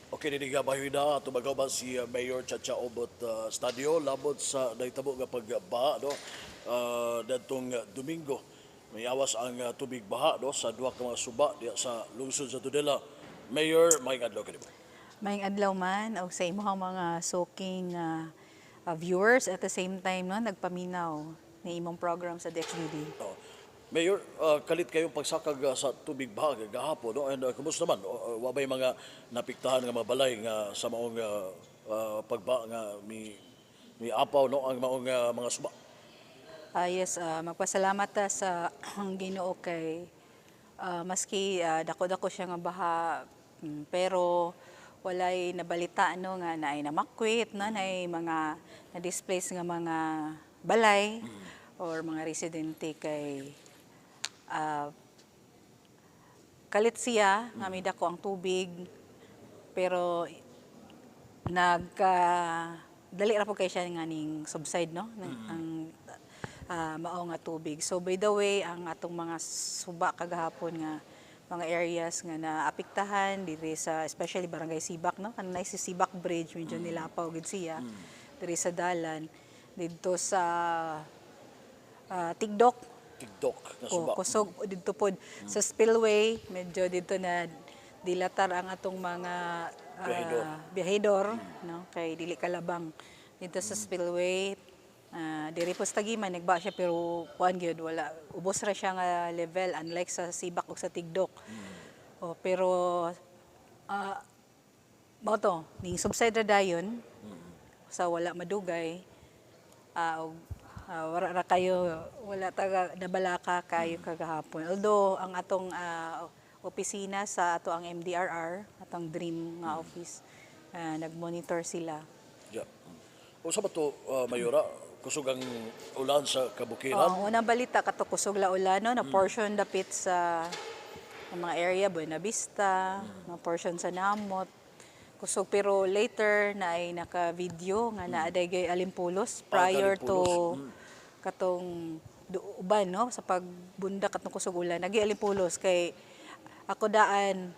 Okay, dili nga bahina tubagaw ba si Mayor Chacha Obot Stadio labot sa nahitabo nga pagbaha, no, dadtong Domingo. May awas ang tubig baha, no, sa duha ka mga suba diya sa lungsod sa Tudela. Mayor, may adlaw kanimo. Maayong adlaw man og sa imong mga suking viewers at the same time, no, nagpaminaw ni imong program sa DXDD. Oh. Mayor, kalit kayong pagsakag sa tubig baha gahapon, no, and kumusta man? Wa bay mga napiktahan nga mga balay nga sa maong pagbaha nga mi apaw, no, ang maong mga suba? Yes, magpasalamat ta sa Ginoo kay maski dako-dako siya nga baha, pero walay nabalita, no, nga naay namakwit, no, naay mga na-displace nga mga balay or mga residente kay kalit siya nga may dako ang tubig, pero nagka dali ra po kay siya nga ning subside, no, ang mao nga tubig. So by the way, ang atong mga suba kagahapon nga mga areas nga naapektahan diri sa especially Barangay Sibak, no, kanunay si Sibak Bridge medyo nilapaw gid siya diri sa dalan didto sa Tigdok. Tigdok nga O, suba. Kusog didto pod sa spillway, medyo didto na dilatar ang atong mga biyahedor. Biyahedor, no, kay dili kalabang didto sa spillway. Diri po sa Tagiman nagba siya, pero kuan gyud, wala, ubos ra siya nga level unlike sa Sibak ug sa Tigdok. O, pero mao to ning subside ra dayon sa wala madugay. Og wala ra kayo, wala taga nabalaka kayo kagahapon, although ang atong opisina sa ato ang MDRR, atong DREAM nga office, nagmonitor sila. Yeah. Usa ba to, Mayora, kusog ang ulan sa kabukiran? Oh, unang balita kato kusog la ulan, no, na portion dapit sa mga area Buena Vista, mga portion sa Namot. Kusog, pero later na ay naka-video nga naa gay alimpulos prior to alimpulos. Katong uban, no, sa pagbundak katong kusog ulan. Nagi alimpulos kay ako daan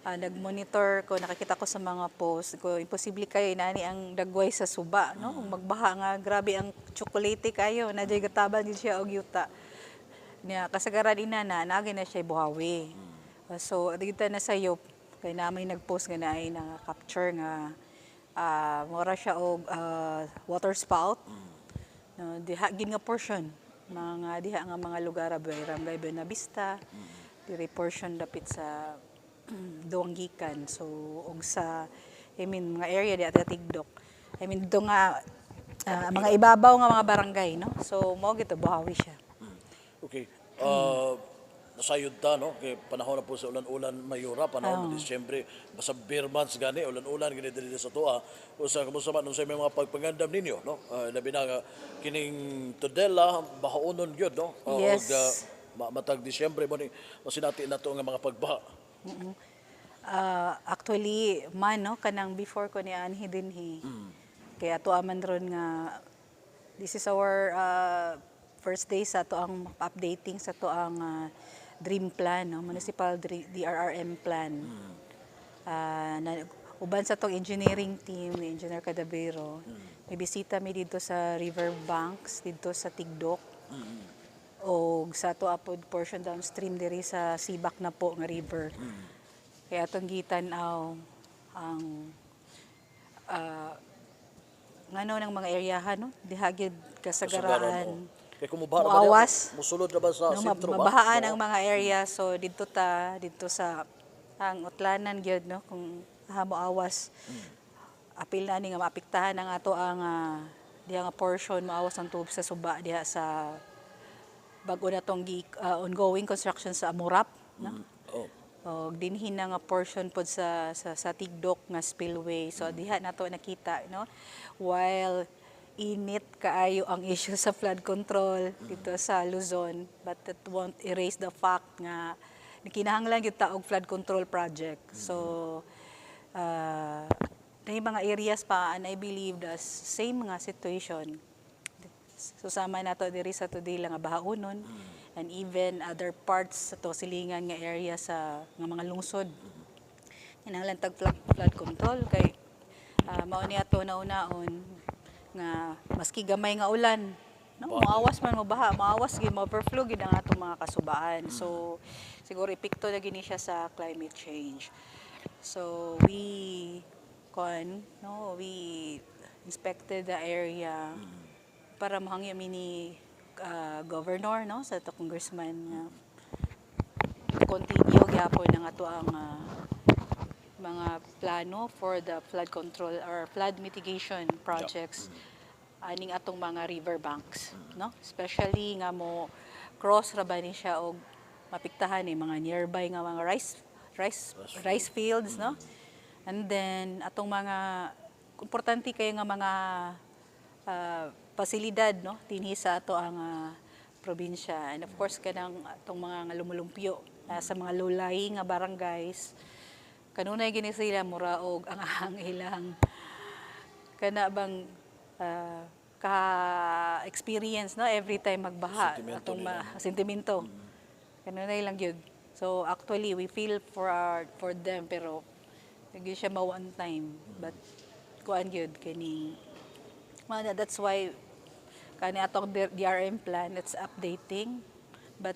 nagmonitor ko, nakakita ko sa mga post ko, imposible kayo inani ang dagway sa suba, no, magbaha nga grabe ang tsokolate kayo na jay gataban gid siya og yuta niya. Kasagaran ina na naagi na siya buhawi. So dito na sayop kay na may nagpost nga naay na capture nga mura siya og water spout, no, diha gid nga portion, mga diha nga mga lugar, Barangay Buena Vista, diri portion dapit sa Duanggikan, so og sa, I mean, mga area diha sa Tigdok, I mean, do nga mga ibabaw nga mga barangay, no, so mao gito buhawi siya. Okay. Nasayod ta, no? Kay panahon na po sa ulan-ulan, Mayora, panahon ng Disyembre, basta ber months gani, ulan-ulan gani diri sa tuwa. Usa kumusta man, unsay may mga pagpangandam ninyo, no? Labi na nga kining Tudela bahaonon gyud, no? Yes. Og, matag Disyembre mo ni masinati na to nga mga pagbaha. Actually man, no, kanang before ko ni anhi dinhi. Kaya ato man ron nga this is our first day sa ato ang updating sa ato ang dream plan, no, municipal DRRM plan. Na, uban sa tong engineering team ni Engineer Cadavero, may bisita mi dito sa river banks dito sa Tigdok o sa ato apod portion downstream diri sa Sibak na po nga river. Kaya atong gitan-aw ang ngano ng mga eryahan, no, diha gyud Kasagaran, kasagaran. Oh. Kay kung mubaha ra ba Muawas. diha, musulod ra ba sa No, sentro ba? mabahaan Oo. ang mga area, so didto ta didto sa ang utlanan gyud, no, kung moawas, apil na ni nga maapektahan ang ato ang diha nga portion, moawas ang tubig sa suba diha sa bag-o na tong ongoing construction sa Amurap, no? Oh. Og dinhi na nga portion pod sa Tigdok nga spillway. So diha nato nakita, no, while init kaayo ang issue sa flood control dito sa Luzon, but that won't erase the fact nga kinahanglan gyud ta og flood control project. So na mga areas pa, and I believe the same nga situation. So sama nato diri sa Tudela nga bahaonon and even other parts sa to silingan nga area sa nga mga lungsod. Kinahanglan tag flood control kay mao ni ato nauna-on nga maski gamay nga ulan, no, moawas man, mo baha, moawas gid, mo overflow gid ang atong mga kasubaan. So siguro epekto na gini siya sa climate change. So we kon no, we inspected the area para mohangyo mi ni governor, no, sa ato congressman nga continue gyapon ang ato ang mga plano for the flood control or flood mitigation projects aning atong mga river banks, no, especially nga mo cross ra ba ni siya og mapiktahan ni mga nearby nga mga rice rice fields, no? And then atong mga importante kayo nga mga pasilidad, no, dinhi sa ato ang probinsya, and of course kanang atong mga nga lumulumpyo na sa mga low-lying nga barangays. Kanunay gini sila mura og ang ilang kana bang ka experience, no, every time magbaha. Sentimento atong nila. Sentimento kanunay lang gyud. So actually we feel for them, pero hindi siya ma one time, but kuan gyud kining mga, that's why kani atong DRM plan, it's updating, but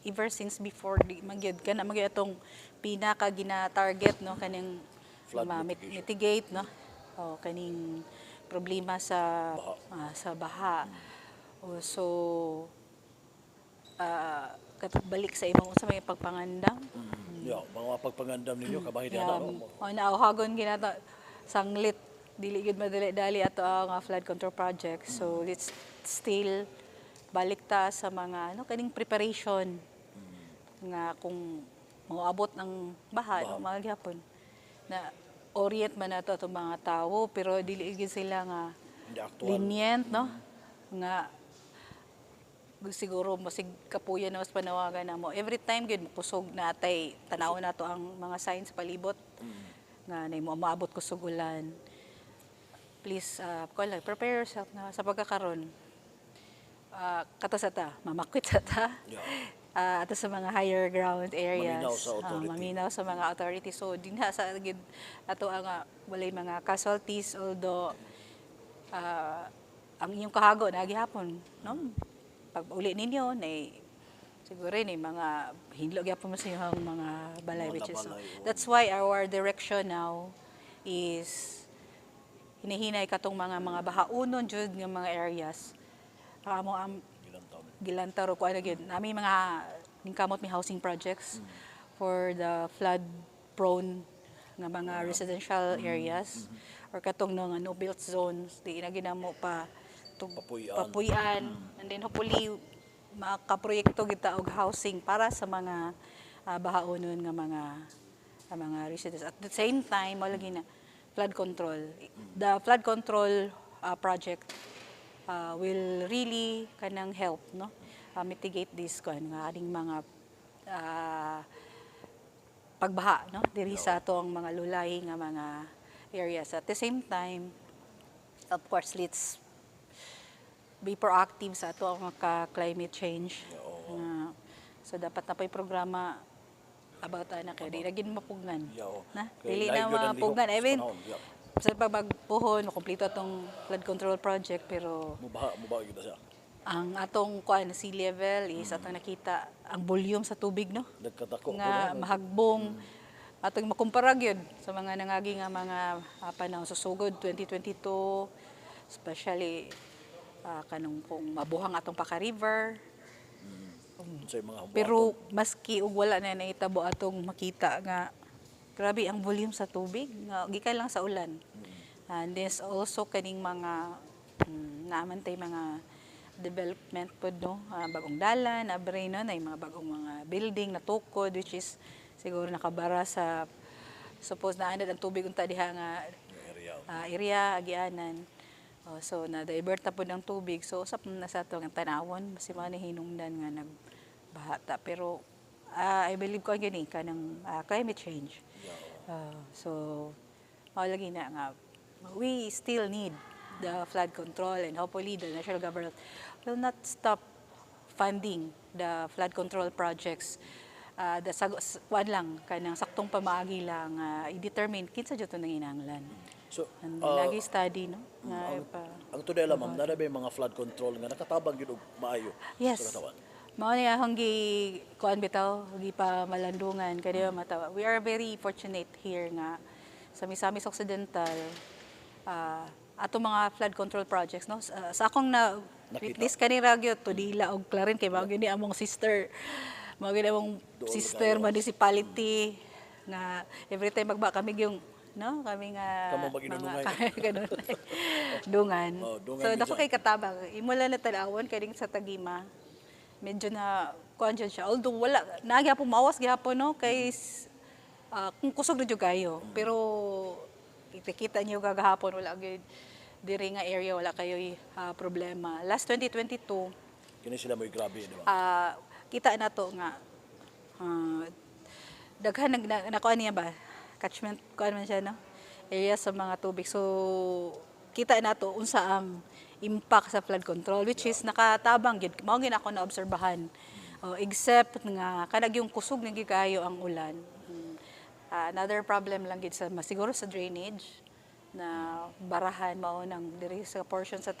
ever since before di magyud kana magyud atong pinaka gina target, no, kaning flood mitigation. Mitigate, no, o kaning problema sa baha. Sa baha. O, so balik sa imong sa may pagpangandam. Yeah, mga pagpangandam ninyo kabahin Yeah, na, no? oh, nauhagon ginato sanglit dili gyud madali-dali ato ang flood control project. So it's still balik ta sa mga ano kaning preparation nga kung moabot ang baha, no, mga gyapon na orient man nato atong mga tawo, pero dili gyud sila nga Hindi actual. Lenient, no, nga siguro masig kapuya na mas panawagan na mo every time gyud kusog na atay tanaw nato ang mga signs sa palibot nga nay mo maabot kusog ulan. Please kuan lang, prepare yourself na sa pagkakaron kato sa ta mamakwit sa ta ato sa mga higher ground areas. Maminaw sa authority. Maminaw sa mga authority. So dinha sa gid ato ang walay mga casualties, although ang inyong kahago na gihapon, no, pag uli ninyo nay siguro ni mga hinlo gyapon mo sa inyong mga balay, Mga which is so, balay, oo. That's why our direction now is hinihinay katong mga bahaunon jud nga mga areas ang amo ang Gilantaw. Gilantaw ko ano gyud nami mga ningkamot mi housing projects for the flood prone nga mga residential areas or katong no nga no built zones, di na ginamo pa Papuy-an. Papuy-an. And then hopefully makaproyekto kita og housing para sa mga bahaonon nga mga residents. At the same time, mao lagi na flood control, the flood control project will really kanang help, no, mitigate this kuan nga aning mga pagbaha, no, diri sa ato ang mga low-lying nga mga areas. At the same time, of course, let's be proactive sa ato ang ka climate change. Nga, so dapat na pa'y programa about ana kay di na gid mapugnan na. Kay Dili lahi na gyud ang lihok mapugnan. sa I mean, panahon, yeah. sa pagpuhon kumpleto atong flood control project, pero Mubaha gyud na siya. Ang atong kuan sea level is atong nakita ang volume sa tubig, no, Nagkadako nga po, no? mahagbong atong makumpara gyud sa mga nangagi nga mga panahon sa sugod 2022, especially kanong kung mabuhang atong Paka River. Sa mga humbuaton. Pero maski og wala na nahitabo, atong makita nga grabe ang volume sa tubig nga gikan lang sa ulan. And there's also kaning mga naaman tay mga development pod, no, bagong dalan abre, no, na mga bagong mga building na tukod, which is siguro nakabara sa suppose na anad ang tubig unta diha nga area. Area agianan. Oh, so na divert na pod ang tubig. So usap na sa ato ang tanawon basi mga hinungdan nga nagbaha ta. Pero I believe ko ang gani kanang climate change. So mao lagi na nga we still need the flood control, and hopefully the national government will not stop funding the flood control projects. Kuan lang kanang saktong pamaagi lang i-determine kinsa jud to nanginahanglan. So, And then, lagi study, no, nga ang, pa ang tudela, ma'am, naa ba yung mga flood control nga nakatabang gyud og maayo sa katawan? Mao ni akong gi kuan bitaw, gi pa malandungan kay di ba matawa. We are very fortunate here nga sa Misamis Occidental, ato mga flood control projects, no, sa akong na Nakita. Witness kanira gyud Tudela og Clarin kay mao gyud ni among sister, mao gyud among Doon sister kayo. Municipality nga every time magba kami yung, no, kami nga Kamo mag-inunungay. Mga ganun dungan. Oh, dungan So gyud dako siya. kay katabang imo lang na tan-awon kay ding sa Tagima medyo na kuan jud siya, although wala na gyapon mawas gyapon, no, kay kung kusog na jud kayo, pero kita niyo gagahapon wala gyud diri nga area, wala kayo problema last 2022. Kini sila mo'y grabe, di ba? Kita na to nga daghan nag nakuha niya ba catchment kuan man siya, no, area sa mga tubig. So kita na to unsa ang impact sa flood control, which is nakatabang gyud. Mao gyud ako na obserbahan. Oh, except nga kanag yung kusog na gyud kaayo ang ulan. Another problem lang gyud sa siguro sa drainage na barahan mao nang diri sa portion sa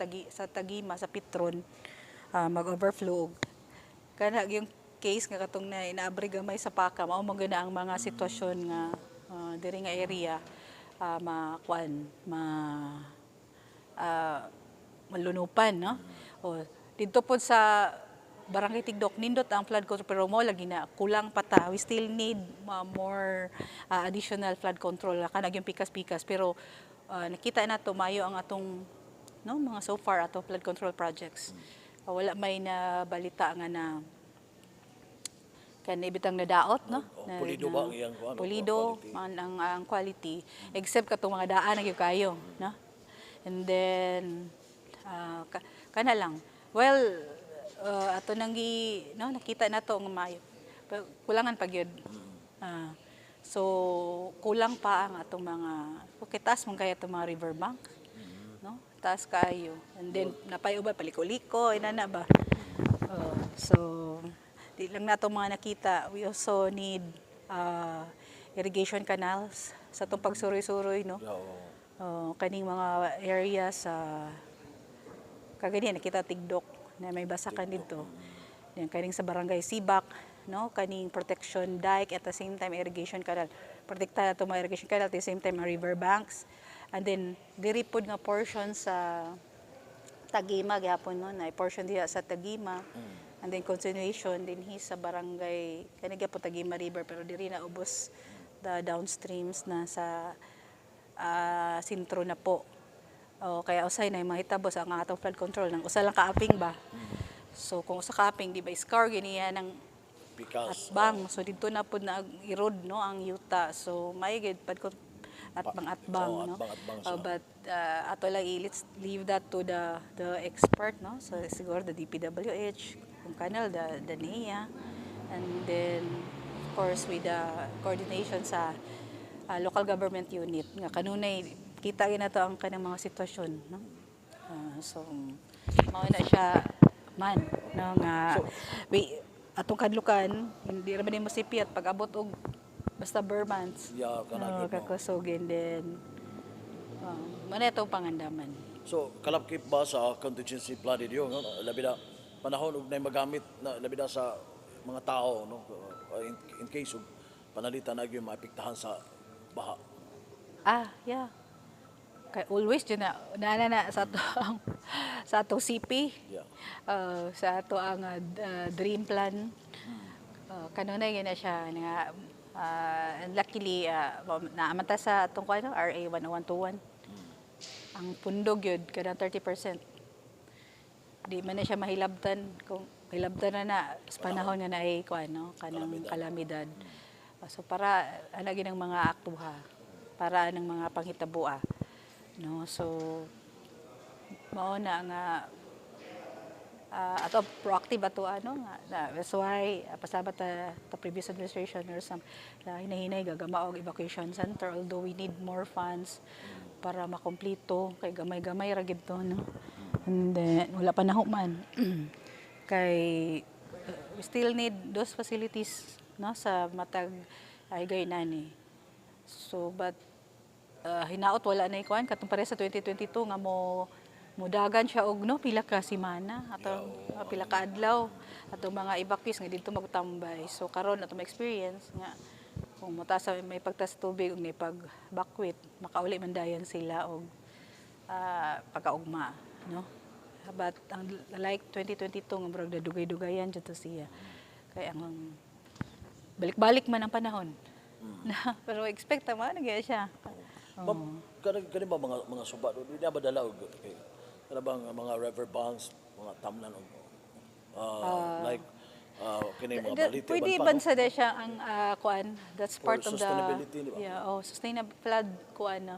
Tagima, sa Petron, mag-overflow kana yung case nga katong na inaabri gamay sa paka. Mao man gyud na ang mga sitwasyon nga diri nga area ma kuan ma malunupan, no. O didto pod sa Barangay Tigdok, nindot ang flood control pero mo lagi na kulang pa ta. We still need more additional flood control kanag yung pikas-pikas, pero nakita na to mayo ang atong, no, mga so far ato flood control projects. Wala may na balita nga na kanang ibitang nadaot, no? Oh, pulido ba ang iyang kuan, no? Pulido Quality. ang quality except katong mga daan na gyud kayo, no. And then kana lang, well, ato nang gi, no, nakita na to nga maayo. Pero kulangan pa gyud. So kulang pa ang atong mga, okay, taas man kaya atong mga riverbank, no, taas kaayo. And then napay uban paliko-liko inana ba. Oh, so di lang nato mga nakita, we also need irrigation canals sa atong pagsuroy-suroy, no. Oh, kaning mga area sa kaganiyan nakita Tigdok na may basakan dito. Then kaning sa Barangay Sibak, no, kaning protection dike at the same time irrigation canal. Protekta ato mga irrigation canal at the same time ang river banks. And then diri pod nga portion sa Tagima gyapon, no, na portion diha sa Tagima. And then continuation din hi sa barangay kani gyapon Tagima River, pero diri na ubos the downstreams na sa sentro na po. O, kaya usay na yung mahitabo sa ang atong flood control ng usa lang kaaping ba. So kung usa ka aping, di ba, scour gini ng Pikas. Atbang. So dito na pud na erode, no, ang yuta. So may gid pad ko atbang atbang, Oo, no. atbang-atbang siya. But ato lang let's leave that to the expert, no. So siguro the DPWH, kung kanal the NEA, and then of course with the coordination sa local government unit nga kanunay kita gyud nato ang kanang mga sitwasyon, no. So mao na siya man, no, nga we atong kadlukan hindi ra man nimo sipiat pag abot og basta ber months. Yeah, kana No, gyud, no. kakusog and then mao na itong pangandaman. So, kalapkip ba sa contingency plan ninyo, no? Labi na panahon og nay magamit na labi na sa mga tao, no, in case og panalitan na gyud maapektahan sa baha? Ah, yeah. Kay always jud na na na sa ato ang sa atong CP. Sa ato ang dream plan. Kanunay gyud na siya nga and luckily naaman ta sa atong kuan, no, RA 10121. Ang pundo gyud kanang 30%. Di man na siya mahilabtan kung mahilabtan na na sa panahon nga naay kuan, no, kanang kalamidad. So para ana gyud ang mga aktuha para anang mga panghitaboa, no. So mao na nga ato proactive ato ano nga that's why pasalamat ta ta previous administration or some na hinahinay gagama og evacuation center, although we need more funds para makompleto kay gamay-gamay ra gid to, no. And then wala pa nahuman kay we still need those facilities. no, sa matag ay nani. So but hinaot wala na ikuan katong pare sa 2022 nga mo mudagan siya og, no, pila ka semana ato, pila ka adlaw atong mga evacuees nga didto magtambay. So karon ato ma-experience nga kung motaas sa may pagtaas tubig ug may pag bakwit, makauli man dayon sila og pagkaugma, no? But ang like 2022 nga murag dugay-dugayan jud to siya kay ang balik-balik man ang panahon na, pero expect ta man gyud siya. Ma'am, kani ba mga suba do di na ba dala og kay kana bang mga river banks, mga tamnan og like kini mga balite Pwede uban pa, ban no? sa de siya ang kuan, that's For part of the sustainability, di ba? Yeah, oh, sustainable flood kuan no,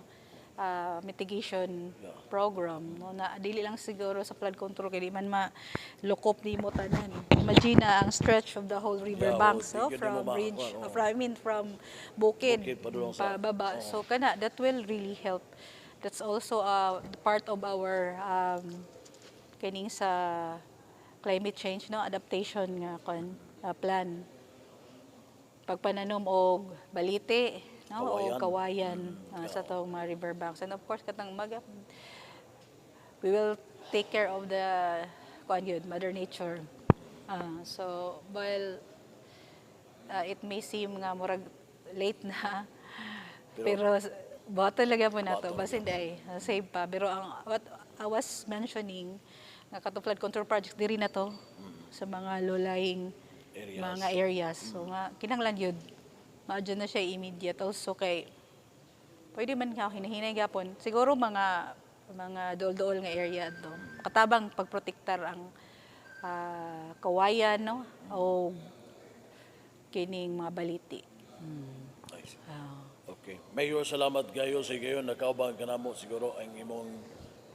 mitigation program, no, na dili lang siguro sa flood control kay di man ma-lukop nimo tanan. Imagine na ang stretch of the whole river Yeah, banks, oh, no, di gyud from nimo bridge kuan, oh. from, I mean, from bukid, Bukid padulong sa- pababa. So kana, that will really help. That's also part of our kining sa climate change, no, adaptation nga kon plan, pagpananom og balite, no, o Kawayan. Kawayan sa atong mga river banks. And of course katang mag we will take care of the kuan yun, mother nature. So while it may seem nga murag late na, pero buhaton lang po nato. Buhaton. Basin ay save pa. Pero ang what I was mentioning nga kato flood control project diri na to sa mga low-lying areas. Mga areas. So nga kinahanglan yun maadyo na siya immediate also kay pwede man ka hinahinay gapon siguro mga dool-dool nga area to katabang pagprotektar ang kawayan, no, o kining mga baliti. Nice. Okay. Mayor, salamat kayo sa gayon nakaubang kanamo. Siguro ang imong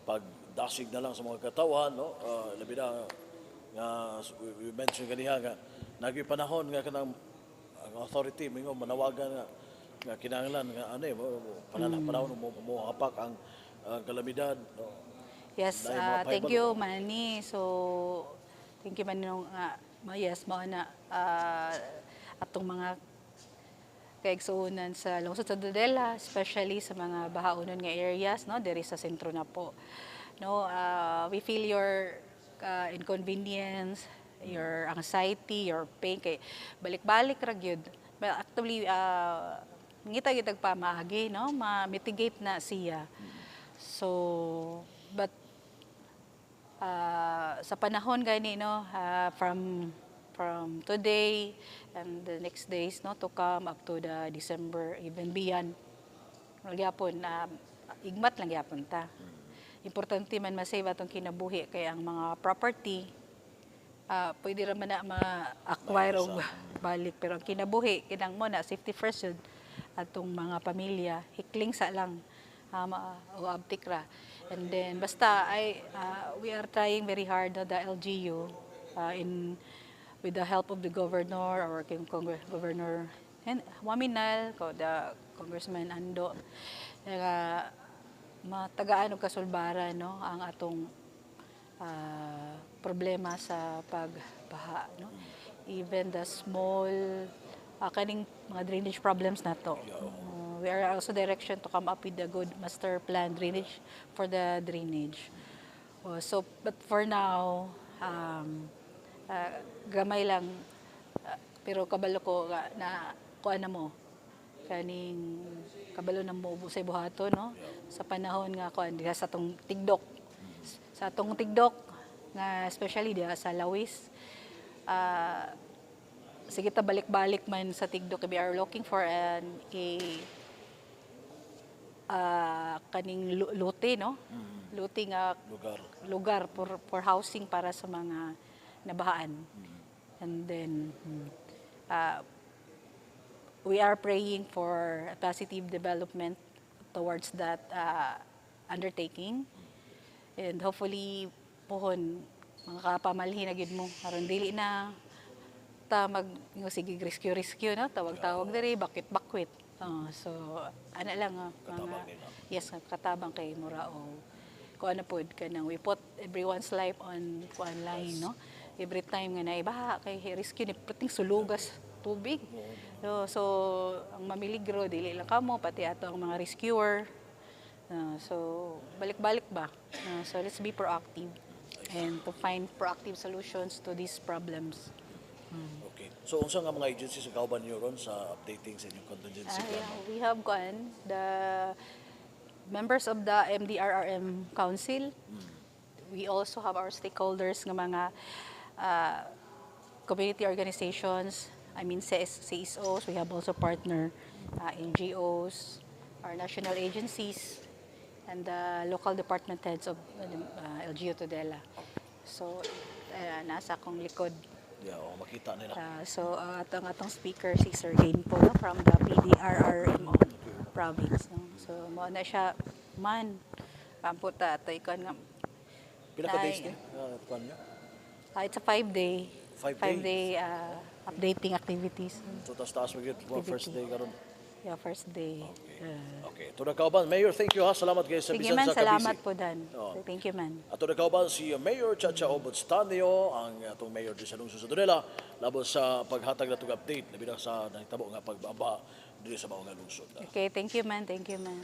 pagdasig na lang sa mga katawan, no? Labi na nga we mentioned ganiha nga nagi panahon nga kanang ang authority mingon manawagan nga nga kinahanglan nga ano eh panahon panahon mo hapak ang kalamidad, no? Yes, Dahil mga thank pahibalo. you, Manny. So, thank you, Manny, nung, yes, mao na atong mga kaigsuonan sa lungsod sa Tudela, especially sa mga bahaonon nga areas, no, diri sa sentro na po. No, we feel your inconvenience, your anxiety, your pain kay balik-balik ra gyud. Well, actually ngita gyud pa maagi, no, ma-mitigate na siya. So, but sa panahon gani, no, from today and the next days, no, to come up to the December, even beyond gyapon na igmat lang gyapon ta. Importante man ma-save atong kinabuhi kay ang mga property pwede ra man na ma-acquire og balik, pero ang kinabuhi kinang mo na safety first yun atong mga pamilya. Hikling sa lang o abtik ra. And then basta ay we are trying very hard, no, the LGU in with the help of the governor or king Governor and Oaminal ko, the Congressman Ando, nga matagaan og kasulbaran, no, ang atong problema sa pagbaha, no, even the small kaning mga drainage problems nato. We are also direction to come up with a good master plan drainage for the drainage. Oh, so but for now gamay lang, pero kabalo ko nga na kuan na mo kaning kabalo na mo sa buhaton, no, sa panahon nga kuan diha sa atong tigdok nga especially diha sa Lawis. Sige ta balik-balik man sa tigdok. We are looking for an a kaning lote, no, lote nga lugar. Lugar for housing para sa mga nabahaan. And then we are praying for a positive development towards that undertaking. And hopefully pohon mga kapamalhin na gyud mo aron dili na ta mag yung sige rescue rescue, no, tawag-tawag diri, bakit bakwit. Oh, so ana lang mga Katabang nila. Yes, katabang kay mura o kuan na pod kanang we put everyone's life on kuan line, no, every time nga naibaha kay rescue ni perting sulugas. tubig. So ang mamiligro dili lang kamo, pati ato ang mga rescuer. So balik-balik ba. So let's be proactive and to find proactive solutions to these problems. Okay. So unsa nga mga agencies ang kauban niyo ron sa updating sa inyong contingency Ah, plan? yeah, we have kuan, the members of the MDRRM Council. We also have our stakeholders nga mga community organizations, I mean CS, CSOs, we have also partner NGOs, our national agencies, and the local department heads of LGU Tudela. So, nasa akong likod. Yeah, oh, makita nila. So, atong speaker si Sir Gain po, no, from the PDRRMO province. No? So, mo na siya man. Pamputa, ato ikaw nga. Pila ka days Ay. Ni? Kuan niyo? It's a 5-day. 5 5-day updating activities. So taas taas magyud mo first day karon. Yeah, first day. Okay. Okay. Ato na kauban, Mayor, thank you ha. Salamat kayo sa Sige bisan man, sa salamat kabisi. po Dan. Oo. Thank you man. Ato na kauban si Mayor Chacha Obot Stanio, ang atong mayor di sa lungsod sa Tudela, labot sa paghatag natong update labi na sa nahitabo nga pagbaba diri sa mao nga lungsod. Okay, thank you man, thank you man.